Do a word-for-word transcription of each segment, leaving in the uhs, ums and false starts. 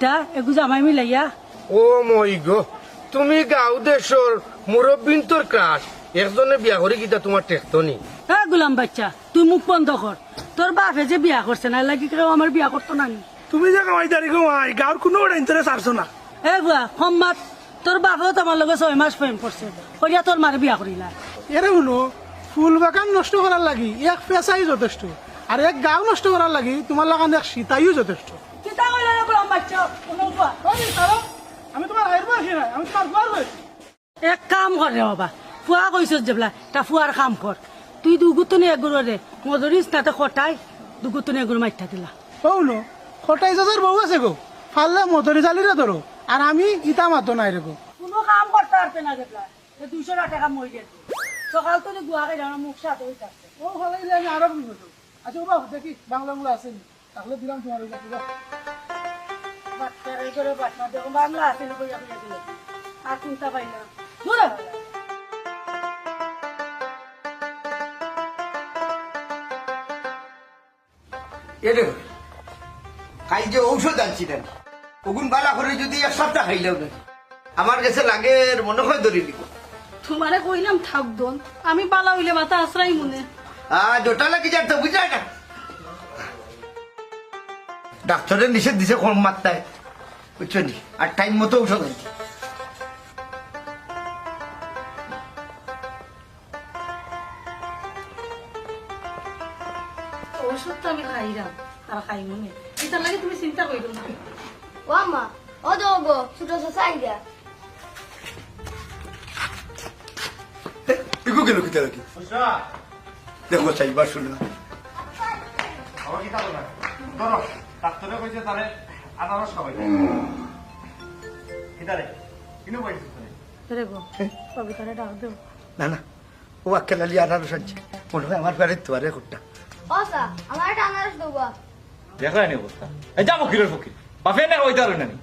তা এগু জামাই মিলাইয়া। ও মই গো, তুমি গাঁও দেশর মুরব্বিন্তর ক্রাশ, একজনে বিয়া করি কিতা তুমার ঠেকতো নি? এ গুলাম বাইচ্চা, তুই মুখ বন্ধ কর। তোর বাফে যে বিয়া করছে না, এর লাগি কেউ আমার বিয়া করতো না নি। তুমি যে কামাইদারি গো মাই, গাঁওর কুনু বেটা ইন্তরে ছাড়ছো না। এ বুয়া, কম মাত। তোর বাফেও তো আমার লগে ছয় মাস প্রেম করছে, করিয়া তোর মারে বিয়া করিলা। এরে হুনো, ফুল বাগান নষ্ট করার লাগি এক পেঁচাই যথেষ্ট, আর এক গাঁও নষ্ট করার লাগি তুমার লাখান এক সিতাইও যথেষ্ট। কিতা কইলে রে গোলাম বাচ্চা? কোনো ফুয়া? ওই, কারণ আমি তুমার আইর বয়সী না, আমি তুমার ফুয়ার বয়সী। এক কাম কর রে বাবা, ফুয়া কইছস যেবলা, তা ফুয়ার কাম কর। তুই দুগুতনে এগুরে মদরিস নাতে কটাই, দুগুতনে এগুরে মাইঠা দিলা। ও হুনো, কটাই চাচার বউ আছে গো, পারলে মদরিস আলিরে ধরো, আর আমি ইতা মাতো নাই রে গো। কোনো কাম করতে পারতে না যেবলা, এ দুইশো টাকা মই গেছে। সকাল তো গুয়া খাই যাও না, মুখ সাথে হইতে আসছে। ও ভালাই আমি আরো বুঝবো তো। আচ্ছা, ও বাবু, দেখি বাংলা মুলা আছে নি? তাহলে দিলাম তুমার ওই জায়গায়। বাচ্চারা এই করে বাচ্চা দেখো, বাংলা আছে না, কইয়া কইয়া দিলে। আর চিন্তা পাই না। দূরে হ। এরে, কাইল যে ঔষধ আনছি না, ওগুন বালা করি যদি এক সপ্তাহ খাইলেও না, আমার গেছে লাগের মনো কয় ধরি নিব। তুমারে কইলাম থাক দন, আমি বালা অইলে মাথা আছড়াইমুনে। আ, জোটা লাগি যার তো বুঝা না। ডাক্তরে নিষেধ দিছে কম মাত্রায়, বুঝছো নি? আর টাইম মতো ঔষধ আনছি। ঔষধ তো আমি খাইরাম, আর খাইমুনে। ইতার লাগি তুমি চিন্তা করিও না। ও আম্মা, ও দেখো গো, ছোট চাচা আইরা। এ, এগু গেল কিতা লাগি? দেখো, চাইবা শুনো। আমার কিতা বলা? ধরো, ডাক্তরে কইছে তারে আনারস খাওয়াই। কিতা রে? কিনো পাইছিস তারে? রে গো, কবিতারে ডাক দেও। না, না, ও আক্কেল আলী আনারস আনছে। মনো কয় আমার বাড়ির দুয়ারে কুট্টা। ও স্যার, আমার একটা আনারস দেবা। দেখরায় নি অবস্থা? এই যা ফকিরের ফকির। বাফে না কইতা পারো না নি?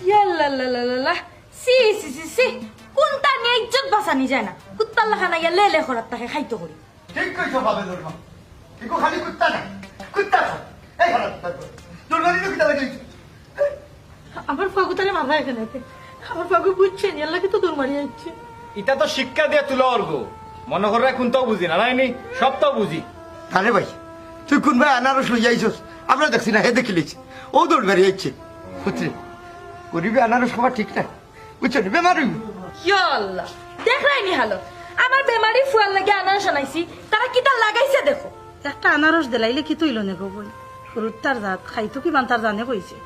ইয়াল্লাল্লাল্লাল্লাহ। সি, সি, সি, সি। কুনটা নিয়া ইজ্জত বাঁচানি যায় না। কুত্তার লাখান আইয়া লে লে করার তাকে খাইতো করি। ঠিক কইছো বাফে দরমা। ইগু খালি কুত্তা না। কুত্তা খা। এই খারাপ কুত্তা। দরমানি তো কিতা লাগি? আমার ফাগুতারে মারা এখানে আছে। আমার ফাগু বুঝছেন, এর লাগি তো দৌড় মারি যাচ্ছে। ইতা তো শিক্ষা দিয়া তুলা অর গো। মনো কররায় কুনটাও বুঝি না, নাইনি? সবটাও বুঝি। আরে ভাই, তুই কুন ভাই আনারস লই যাইছস? আমরা দেখছি না, হে দেখিলিছে। ও দৌড় মারি যাচ্ছে। পুত্রে, গরিবে আনারস খাওয়া ঠিক না। বুঝছো নি? বেমার অইবো। ইয়া আল্লাহ, দেখরায় নি হালত। আমার বেমারি ফুয়ার লাগি আনারস আনাইছি, তারা কিতা লাগাইছে দেখো। একটা আনারস দিলাইলে কিতা অইলো নে গো বইন? হুরুত্তার জাত, খাইতো কিমান তার জানে কইছে।